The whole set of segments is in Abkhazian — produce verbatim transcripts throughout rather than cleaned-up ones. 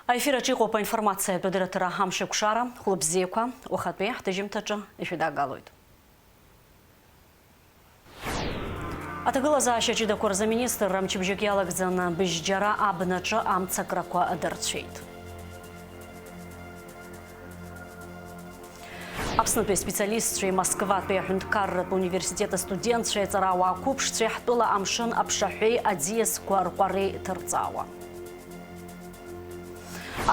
Аефир аҿы иҟоуп аинформациатә адырраҭара Амшеикәшара. Хәлыбзиақәа, уахатәи ҳҭыжьымҭаҿы ишәыдагалоит. Аҭагылазаашьа ҷыдақәа рзы аминистрра мчыбжьык иалагӡаны быжьџьара абнаҿы амцакрақәа дырцәеит. Аԥснытәи аспециалистцәеи Москватәи аҳәынҭқарратә университет астудентцәеи аҵарауаа қәыԥшцәеи ҳтәыла амшын аԥшаҳәеи аӡиасқәа рҟәареи ҭырҵаауа.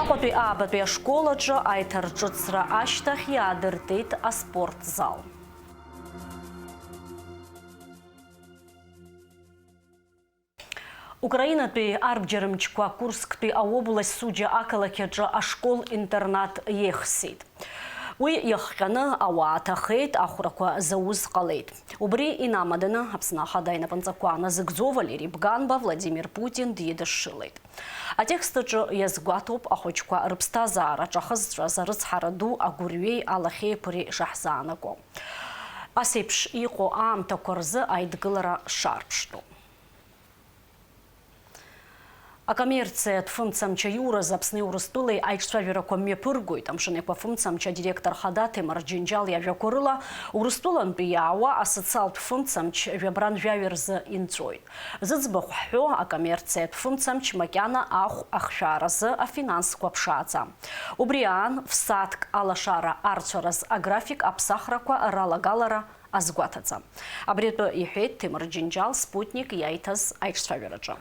Аҟәатәи аабатәи ашкол аҿы аиҭарҿыцра ашьҭахь иаадыртит аспорт зал. Украинатәи арбџьармчқәа Курсктәи аобласть Суџьа ақалақь аҿы ашкол-интернат иеихсит. Уи иахҟьаны ауаа ҭахеит, ахәрақәа зауз ҟалеит. Убри инамаданы Аԥсны Ахада инапынҵақәа назыгӡо Валери Бганба Владимир Путин дидышшылеит. Атекст аҿы иазгәаҭоуп ахәыҷқәа рыԥсҭазаара ҿахызҵәаз арыцҳара ду агәырҩеи алахьеиқәреи шаҳзаанаго. Ас еиԥш иҟоу аамҭақәа рзы аидгылара шарԥшӡоу. Акоммерциатә фымцамч аиуразы Аԥсни Урыстәылеи аиҿцәажәарақәа мҩаԥыргоит. Амшын Еиқәа фымцамч адиректор хада Ҭемыр Џьынџьал иажәақәа рыла, Урыстәылантәи иаауа асоциалтә фымцамч жәабран жәаҩа рзы инҵәоит. Зыӡбахә ҳҳәо, акоммерциатә фымцамч макьана ахә ахшәааразы афинансқәа ԥшааӡам. Убри аан, фсааҭк алашара арцәараз аграфик аԥсахрақәа ралагалара азгәаҭаӡам. Абри атәы иҳәеит Ҭемыр Џьынџьал Спутник иаиҭаз аиҿцәажәараҿы.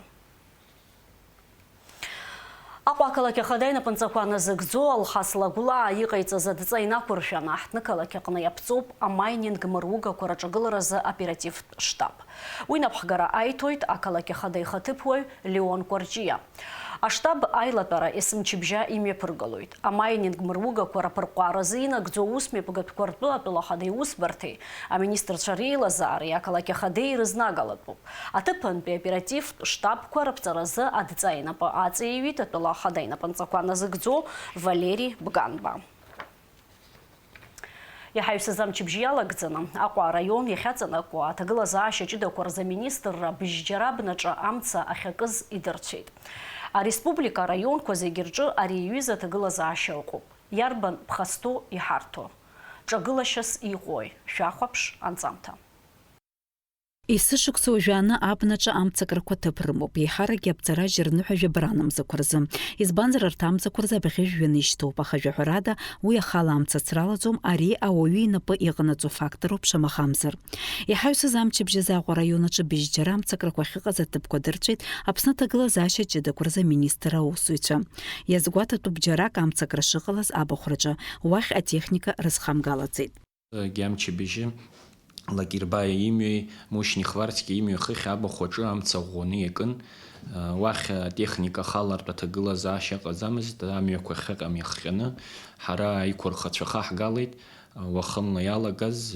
Аҟәа ақалақь ахада инапынҵақәа назыгӡо Алхас Лагәлаа иҟаиҵаз адҵа инақәыршәаны, аҳҭны-қалақь аҟны иаԥҵоуп амайнинг мыругақәа рыҿагыларазы оперативтә штаб. Уи напхгара аиҭоит ақалақь ахада ихаҭыԥуаҩ Леон Кәарҷиа. Аштаб аилатәара есымчыбжьа имҩаԥыргалоит. Амайнинг мыругақәа раԥырҟәааразы инагӡо аусмҩаԥгатәқәа ртәы атәылахада иусбарҭеи, аминистрцәа реилазаареи ақалақь ахадеи ирызнагалатәуп. Аҭыԥантәи оперативтә штабқәа раԥҵаразы адҵа инапы аҵеиҩит атәыла ахада инапынҵақәа назыгӡо Валери Бганба. Иҳаҩсыз амчыбжь иалагӡаны, Аҟәа араион иахьаҵанакуа аҭагылазаашьа ҷыдақәа рзы аминистрра быжьџьара абнаҿы амца ахьакыз идырцәеит. Ареспублика араионқәа зегьы рҿы ари аҩыза аҭагылазаашьа ыҟоуп. Иарбан ԥхасҭоу иҳарҭо? Ҿагылашьас иҟои? Шәахәаԥш анҵамҭа. Есышықәса уажәааны абнаҿы амцакрақәа ҭыԥ рымоуп, еиҳаракгьы абҵара жьырныҳәа жәабран амзақәа рзы. Избанзар, арҭ амцақәа рзы абӷьы жәҩаны ишьҭоуп, аха жәаҳәарада уи ахала амца ацралаӡом, ари ауаҩы инапы иҟанаҵо фактороуп, шамахамзар. Иҳаҩсыз амчыбжь азы Аҟәа араион аҿы быжьџьара амцакрақәа ахьыҟаз аҭыԥқәа дырцәеит Аԥсны аҭагылазаашьа ҷыдақәа рзы аминистр аусзуҩцәа. Иазгәаҭатәуп џьарак амцакра шыҟалаз абахәраҿы, уахь атехника рызхамгалаӡеит. Гьамчыбжьы Лакирбаиа имҩеи Мушьни Хварцкиа имҩеи хыхь абахә аҿы амца ӷәӷәаны иакын. Уахь атехника ахалартә аҭагылазаашьа ыҟаӡамызт, амҩақәа ахьыҟам иахҟьаны, ҳара аиқәырхацәа хаҳгалеит. Уахынла иалагаз,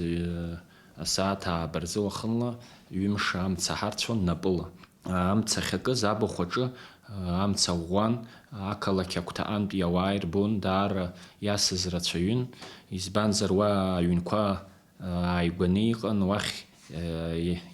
асааҭ ааба рзы уахынла ҩымш амца ҳарцәон напыла. Амца ахьакыз абахә аҿы амца ӷәӷәан, ақалақь агәҭаҟынтәи ауаа ирбон, даара иасыз рацәаҩын, избанзар, уа аҩнқәа ааигәаны иҟан, уахь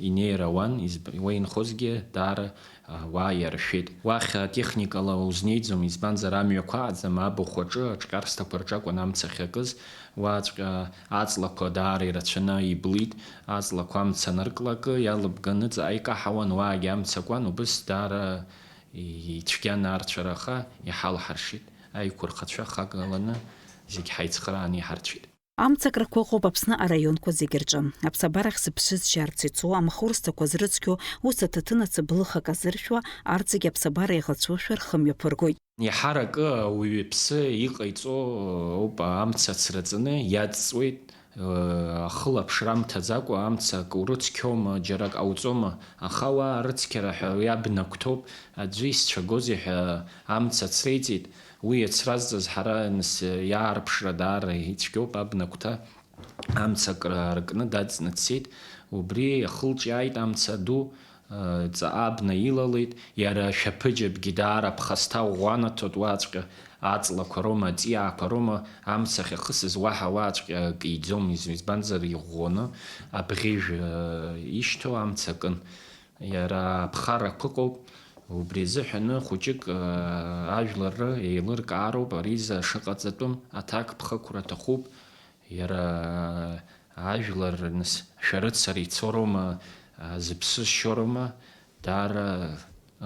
инеир ауан, изб-, уа инхозгьы даара ауаа иаршәеит. Уахь атехникала узнеиӡом, избанзар, амҩақәа аӡам, абахә аҿы аҿҟьарсҭақәа рҿы акәын амца ахьакыз, уаҵәҟьа аҵлақәа даара ирацәаны иблит, аҵлақәа амца анырклакы, иалыбганы ҵаҟа икаҳауан, уаагьы амца акуан, убыс даара ицәгьан арцәара, аха иҳалҳаршеит, аиқәырхацәа хагаланы зегь ҳаицхрааны иҳарцәеит. Амцакрақәа ыҟоуп Аԥсны араионқәа зегьы рҿы. Аԥсабарахь зыԥсы зшьарц ицо, амхурсҭақәа зрыцқьо, ус аҭаҭын ацыблыхак азыршәуа, арҭ зегьы аԥсабара еиӷацәоушәа рхы мҩаԥыргоит. Еиҳаракы ауаҩы иԥсы иҟаиҵо ауп амца ацраҵаны иаҵҵуеит, ахылаԥшра амҭаӡакәа амца акы урыцқьома, џьарак ҟауҵома, аха уа арыцқьара ҳәа уи абна агәҭоуп, аӡәы исцәагозеи ҳәа амца ацреиҵеит, уи иацразҵаз ҳара нас иаарԥшра даара ицәгьоуп, абна агәҭа амца акы ркны даҵҵны дцеит, убри ахылҿиааит амца ду, ҵаҟа абна илалеит, иара ашәаԥыџьаԥгьы даара ԥхасҭа ӷәӷәанаҭоит, уаҵәҟьа аҵлақәа роума, аҵиаақәа роума, амца ахьахысыз уаҳа уаҵәҟьа акы иӡом, из-, избанзар, иӷәӷәаны абӷьыжә, э, ишьҭоу амца акын. Иара аԥхарақәа ыҟоуп, Убри азыҳәаны хәыҷык, аа, ажәлар ры еилыркаароуп, ари изы шыҟаҵатәым аҭакԥхықәра аҭахуп, иара ажәлар нас шәарыцара ицо роума, аа, зыԥсы зшьо роума, даара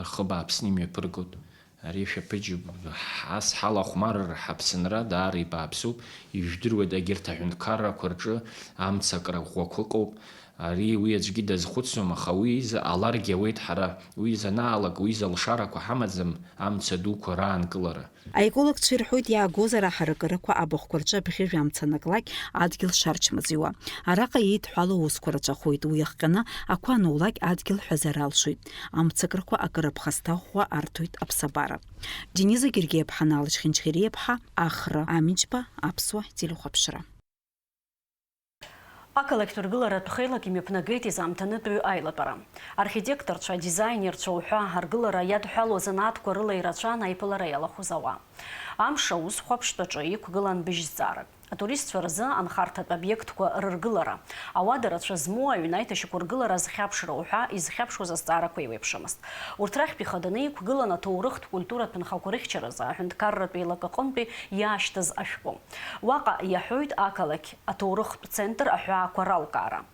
рхы бааԥсны имҩаԥыргоит. Ари шәаԥыџьаԥ ҳас ҳалахәмарыр ҳаԥсынра даара ибааԥсуп, ижәдыруеит, егьырҭ аҳәынҭқаррақәа рҿы амцакра ӷәӷәақәа ыҟоуп. Ари уи аӡәгьы дазхәыцӡом, аха уи изы ҟаларгьы ауеит ҳара. Уи изы анаалак, уи изы алшарақәа ҳамаӡам амца дуқәа раанкылара. Аекологцәа ирҳәоит, иаагозар аҳаракырақәа абахәқәа рҿы абӷьыжә амца анаклак адгьыл шарчмазаҩуа. Араҟа еидҳәалоу усқәа рацәахоит, уи иахҟьаны ақәа анулак адгьыл ҳәазар алшоит. Амцакрақәа акыр аԥхасҭа ӷәӷәа арҭоит аԥсабара. Дениза Гергиаԥҳа, Наала Чхинчхериаԥҳа, Ахра Амиџьба, Аԥсуа телехәаԥшра. Ақалақьтә ргыларатә хеилак имҩаԥнагеит изаамҭанытәыҩ аилатәара. Архитекторцәа, адизаинерцәа уҳәа аргылара иадҳәалоу азанааҭқәа рыла ирацәан аиԥылара иалахәыз ауаа. Амш аус хәаԥштә аҿы иқәгылан быжьзҵаарак. Атуристцәа рзы анхарҭатә обиектқәа рыргылара, ауада рацәа змоу аҩны аиҭашьақәыргылара азхьаԥшра уҳәа изхьаԥшуаз азҵаарақәа еиуеиԥшымызт. Урҭ рахьтә ихаданы иқәгылан аҭоурыхтә культуратә нхақәа рыхьчаразы аҳәынҭқарратә еилак аҟынтәи иаашьҭыз ашәҟәы. Уаҟа иаҳәоит ақалақь аҭоурыхтә центр аҳәаақәа ралкаара.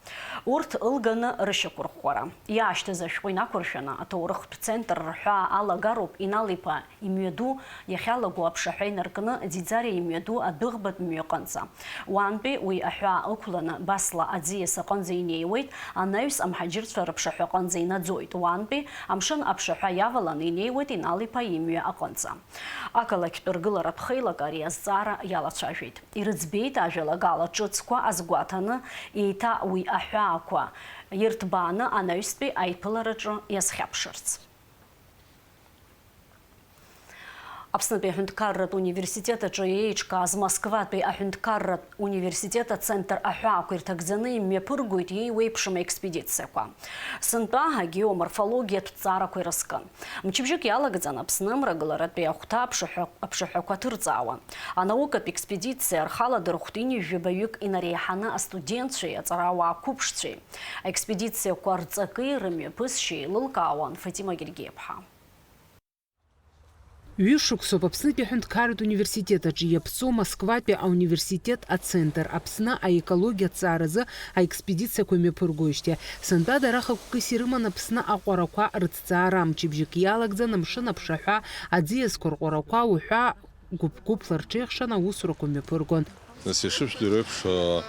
Урҭ ылганы рышьақәырӷәӷәара. Иаашьҭыз ашәҟәы инақәыршәаны, аҭоурыхтә центр рҳәаа алагароуп Инал-иԥа имҩаду иахьалаго аԥшаҳәа инаркны Ӡиӡариа имҩаду адәыӷбатә мҩаҟынӡа. Уантәи уи аҳәаа ықәланы Басла аӡиас аҟынӡа инеиуеит, анаҩс амҳаџьырцәа рыԥшаҳәаҟынӡа инаӡоит. Уантәи амшын аԥшаҳәа иаваланы инеиуеит Инал-иԥа имҩа аҟынӡа. Ақалақьтә ргыларатә хеилак ари азҵаара иалацәажәеит. Ирыӡбеит ажәалагала ҿыцқәа азгәаҭаны, еиҭа уи аҳәаақәа ирҭбааны анаҩстәи аиԥылараҿы иазхьаԥшырц. Аԥснытәи аҳәынҭқарратә университет аҿы еиҿкааз Москватәи аҳәынҭқарратә университет ацентр аҳәаақәа ирҭагӡаны имҩаԥыргоит иеиуеиԥшым аекспедициақәа. Сынтәа агеоморфологиатә ҭҵаарақәа ирызкын. Мчыбжьык иалагӡан Аԥсны мрагыларатәи ахәҭа аԥшаҳәа-, аԥшаҳәақәа ҭырҵаауан. Анаукатә експедициа рхала дырхәт ҩажәи жәабаҩык инареиҳаны астудентцәеи аҵарауаа қәыԥшцәеи. Аекспедициақәа рҵаки рымҩаԥысшьеи еилылкаауан Фатима Гергиаԥҳа. Ҩышықәсоуп Аԥснытәи аҳәынҭқарратә университет аҿы иаԥҵоу Москватәи ауниверситет ацентр Аԥсны аекологиа аҭҵааразы аекспедициақәа мҩаԥыргоижьҭеи. Сынтәа дара хықәкыс ирыман Аԥсны аҟәарақәа рыҭҵаара, мчыбжьык иалагӡан амшын аԥшаҳәа, аӡиасқәа рҟәарақәа уҳәа гәыԥ-гәыԥла рҽеихшан аусурақәа мҩаԥыргон. Нас ишыжәдыруа еиԥш, а,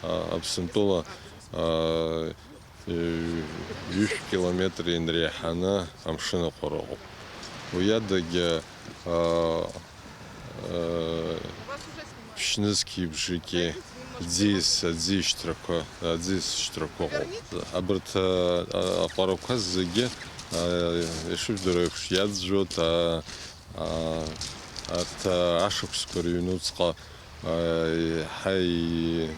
а, Аԥсынтәыла, а, ҩышә километр инреиҳаны амшын аҟәара ыҟоуп. Уи адагьы, а, а, ԥшьнызқьи бжаки, аӡиас, аӡиас шьҭрақәа, аӡиас шьҭрақәа ыҟоуп. Абарҭ, а, а, аҟәарақәа зегьы, а, ишыжәдыруа еиԥш, иаӡәӡәоит, а, а, арҭ, а, ашықәсқәа рыҩнуҵҟа, а, еиҳа и-,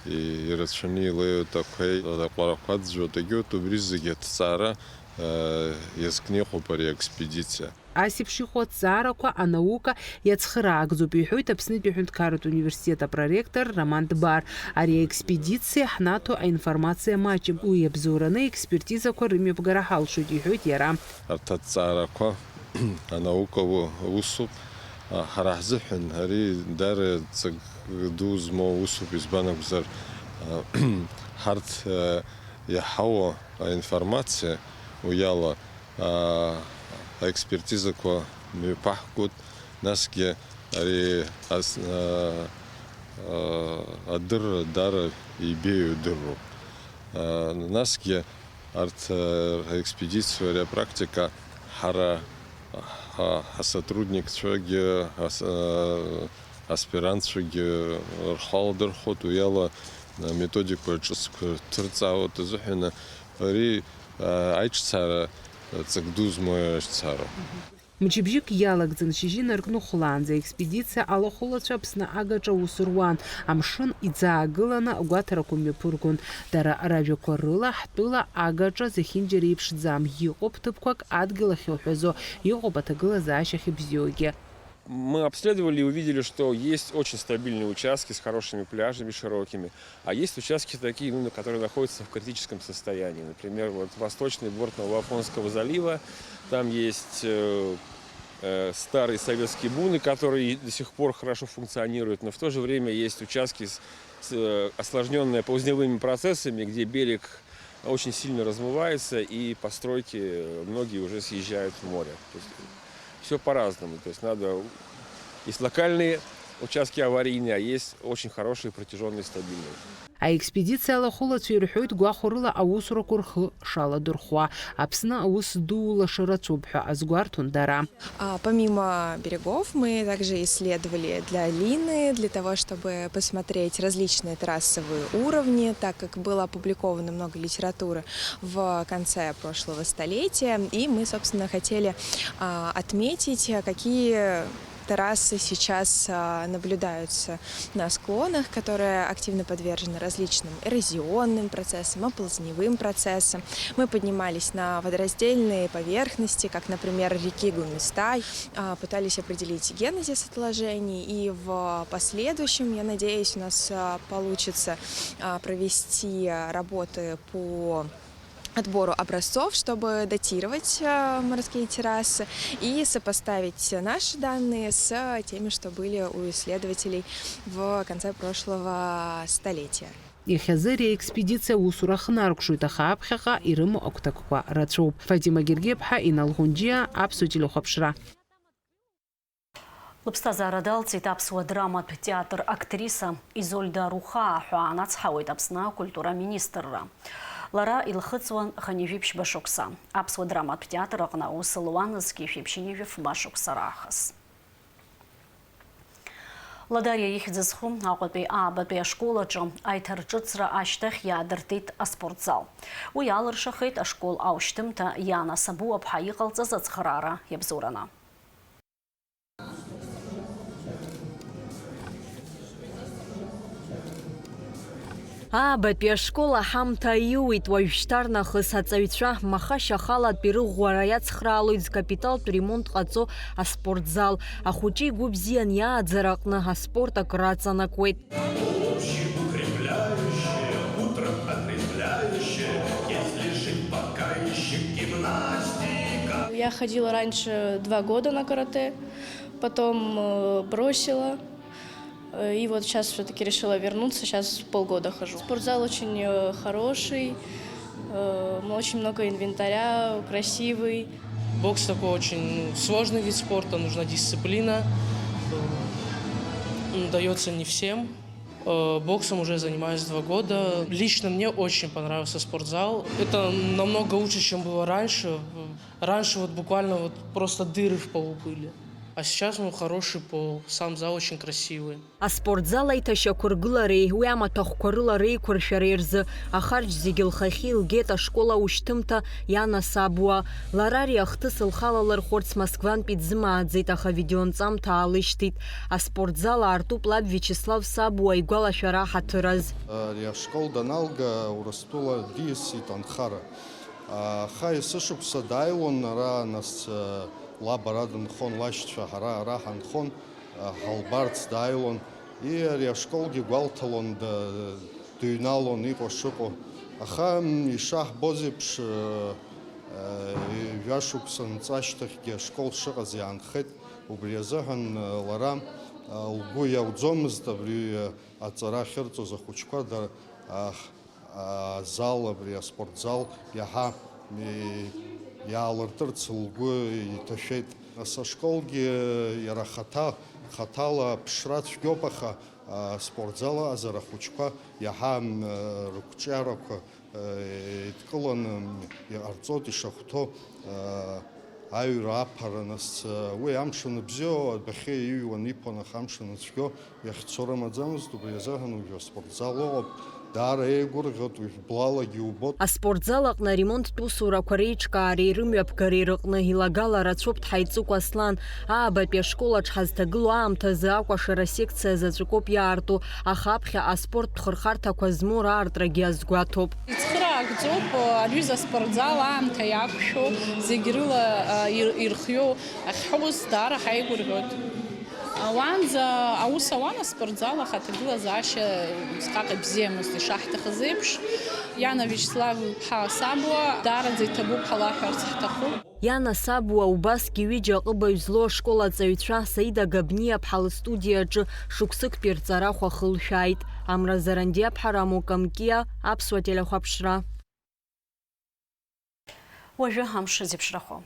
и-, ирацәаны илеиуеит ақәеи, аҟәарақәа аӡәӡәоит, егьырҭ убри зегьы аҭҵаара, а, иазкны иҟоуп ари аекспедициа. Ас еиԥш иҟоу аҭҵаарақәа анаука иацхыраагӡоуп, иҳәоит Аԥснытәи аҳәынҭқарратә университет апроректор Роман Дбар. Ари аекспедициа ҳнаҭо аинформациа маҷым, уи иабзоураны експертизақәа рымҩаԥгара ҳалшоит, иҳәоит иара. Арҭ аҭҵаарақәа анаука у-, усуп. А, ҳара ҳзыҳәан ари даара ҵак ду змоу усуп, избан акәзар, а, ҳарҭ, а, иаҳауа аинформациа уи ала, а, аекспертизақәа мҩаԥаҳгоит, насгьы ари ас-, а, а, адырра даара ибеиоу дыруп. А, насгьы Арҭ, э, аекспедициа, ари апрактика ҳара ҳа-, ҳасотрудникцәагьы, ас-, э, аспирантцәагьы рхы аладырхәуеит, уи ала, э, методикақәа ҿыцқәа рҭырҵаауеит азыҳәан, ари, э, аиҿцаара, э, ҵак ду змоу аиҿцаароуп. Мчыбжьык иалагӡан шьыжьы инаркны хәлаанӡа аекспедициа алахәылацәа Аԥсны агаҿа аус руан, амшын иӡаагыланы агәаҭарақәа мҩаԥыргон. Дара ражәақәа рыла, ҳтәыла агаҿа зехьынџьара еиԥшӡам, иҟоуп ҭыԥқәак адгьыл ахьылҳәазо, иҟоуп аҭагылазаашьа ахьыбзиоугьы. Мы обследовали и увидели, что есть очень стабильные участки с хорошими пляжами широкими, а есть участки такие, ну, которые находятся в критическом состоянии. Например, вот восточный борт Новоафонского залива, там есть э, э, старые советские буны, которые до сих пор хорошо функционируют, но в то же время есть участки с, с э, осложненные поздневыми процессами, где берег очень сильно размывается, и постройки, э, многие уже съезжают в море. То есть все по-разному. То есть надо, есть локальные участки аварийные, а есть очень хорошие, протяжённые, стабильные. Аекспедициа алахәылацәа ирҳәоит гәахәарыла аусурақәа рхы шаладырхәуа. Аԥсны аус ду лаша рацәоуп ҳәа азгәарҭон дара. А, помимо берегов, мы также исследовали для Лины, для того, чтобы посмотреть различные трассовые уровни, так как было опубликовано много литературы в конце прошлого столетия, и мы, собственно, хотели, а, отметить, какие трассы сейчас, а, наблюдаются на склонах, которые активно подвержены различным эрозионным процессам, оползневым процессам. Мы поднимались на водораздельные поверхности, как, например, реки Гумистай, а, пытались определить генезис отложений, и в последующем, я надеюсь, у нас, а, получится, а, провести работы по отбору образцов, чтобы датировать, а, морские террасы и сопоставить наши данные с теми, что были у исследователей в конце прошлого столетия. Иахьазы ари аекспедициа аусура ахнаркәшоит, аха аԥхьаҟа ирымоу агәҭакқәа рацәоуп. Фатима Гергиаԥҳа, Инал Ӷәынџьиа, Аԥсуа телехәаԥшра. Лыԥсҭазаара далҵит аԥсуа драматә театр актриса Изольда Рухаа ҳәа анацҳауеит Аԥсны акультура аминистрра. Лара илхыҵуан хынҩажәи ԥшьба шықәса. Аԥсуа драматә театр аҟны аус луан зқьи жәшәи ԥшьынҩажәи фба шықәса раахыс. Ладариа ихьӡ зху Аҟәатәи аабатәи ашкол аҿы аиҭарҿыцра ашьҭахь иаадыртит аспортзал. Уи алыршахеит ашкол аушьҭымҭа Иана Сабуаԥҳа иҟалҵаз ацхыраара иабзоураны. Аабатәи ашкол аҳамҭа аиуит, уажәшьҭарнахыс аҵаҩцәа маха-шьахалатәи рыӷәӷәара иацхраалоит зкапиталтә ремонт ҟаҵо аспортзал. Ахәыҷы игәы бзиан иааӡара аҟны аспорт акы раҵанакуеит. Общеукрепляющее, утром отрезвляющее, если жить пока ищет гимнастика. Я ходила раньше два года на каратэ, потом, э, бросила. Э, и вот щас всё-таки решила вернуться, щас полгода хожу. Спортзал очень, э, хороший, э, м, очень много инвентаря, красивый. Бокс такой очень, ну, сложный вид спорта, нужна дисциплина. Э, м, даётся не всем. Э, боксом уже занимаюсь два года. Лично мне очень понравился спортзал. Это намного лучше, чем было раньше. Раньше вот буквально вот просто дыры в полу были. А сейчас, ну, хороший пол, сам зал очень красивый. Аспортзал аиҭашьақәыргылареи уи амаҭәахәқәа рыла реиқәыршәареи рзы ахарџь зегьы лхахьы илгеит ашкол аушьҭымҭа Иана Сабуа. Лара ари ахҭыс лхала лырхәырц Москвантәи дзымааӡеит, аха видеонҵамҭа аалышьҭит. Аспортзал аартуп лаб Виачеслав Сабуа игәалашәара ҳаҭыраз. Ари ашкол даналга, Урыстәыла диасит анхара. Аха есышықәса дааиуан ара, нас, лаб ара дынхон, лашьцәа ҳара ара ҳанхон, ҳалбарц дааиуан. И ари ашколгьы гәалҭалон, да-, дыҩналон иҟоу шыҟоу. Аха, м, ишаҳбоз еиԥш, э, э, жәашықәса нҵәа ашьҭахьгьы ашкол шыҟаз иаанхеит. Убри азыҳәан, э, лара, э, лгәы иауӡомызт абри, э, аҵара ахьырҵоз ахәыҷқәа, дара, а, азал, абри аспортзал иаҳа, е, иаалыртырц лгәы иҭашәеит. Нас ашколгьы иара хаҭа, хаҭала аԥшра цәгьоуп, аха, а, аспортзал аҟазар ахәыҷқәа иаҳа, м, рықәҿиарақәа, е, еидкыланы, м, иҟарҵоит ишахәҭоу, а, аҩра аԥара, нас, уи амш аныбзиоу, адәахьы иҩуан иԥон, аха амш анцәгьо иахьцо рымаӡамызт, убри азыҳәан уажә аспортзал ыҟоуп, даара еигәырӷьоит, уажә блалагьы иубоит. Аспортзал аҟны аремонттә усурақәа реиҿкаареи рымҩаԥгареи рыҟны илагала рацәоуп Ҭҳаиҵыкәа Аслан. Аабатәи ашкол аҿы ҳазҭагылоу аамҭазы акәашара секциа заҵәыкоуп иаарту, аха аԥхьа аспорттә хырхарҭақәа змоу раартрагьы азгәаҭоуп. Ицхыраагӡоуп, аҩыза аспортзал аамҭа иақәшәо, зегь рыла, а, ир-, ирхиоу ахьҳәоз даара ҳаигәырӷьоит. Уаанӡа аус ауан аспортзал, аха аҭагылазаашьа усҟак ибзиамызт ишаҳҭахыз еиԥш. Иана Виачеслав иԥҳа Сабуа даараӡа иҭабуп ҳалаҳәарц ҳҭахуп. Иана Сабуа убасгьы ҩыџьа аҟыбаҩ злоу ашкол аҵаҩцәа Саида Габниаԥҳа лыстудиаҿы шықәсыктәи рҵарахә ахылшәааит. Амра Зарандиаԥҳа Рамо Камкиа, Аԥсуа телехәаԥшра. Уажәы амш зеиԥшрахо.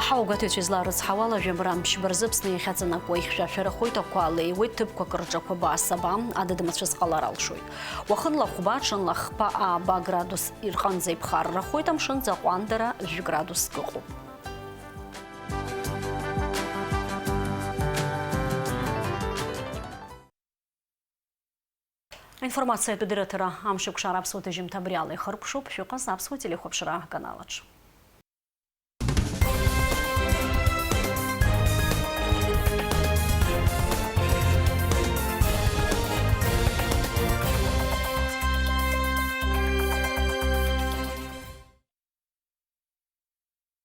Аҳауагәаҭаҩцәа изларыцҳауала, жәабра мчыбарзы Аԥсны иахьаҵанакуа ихьшәашәарахоит, ақәа леиуеит, ҭыԥқәак рҿы ақәабаа саба, адыдмацәыс ҟалар алшоит. Уахынла хәба, ҽынла хԥа ааба градус рҟынӡа иԥхаррахоит, амшын ҵаҟәандара жәградуск ыҟоуп. Аинформациатә дырраҭара амшеикәшара аԥсуа ҭыжьымҭа абри ала ихыркәшоуп, шәыҟаз аԥсуа телехәаԥшра аканалаҿ.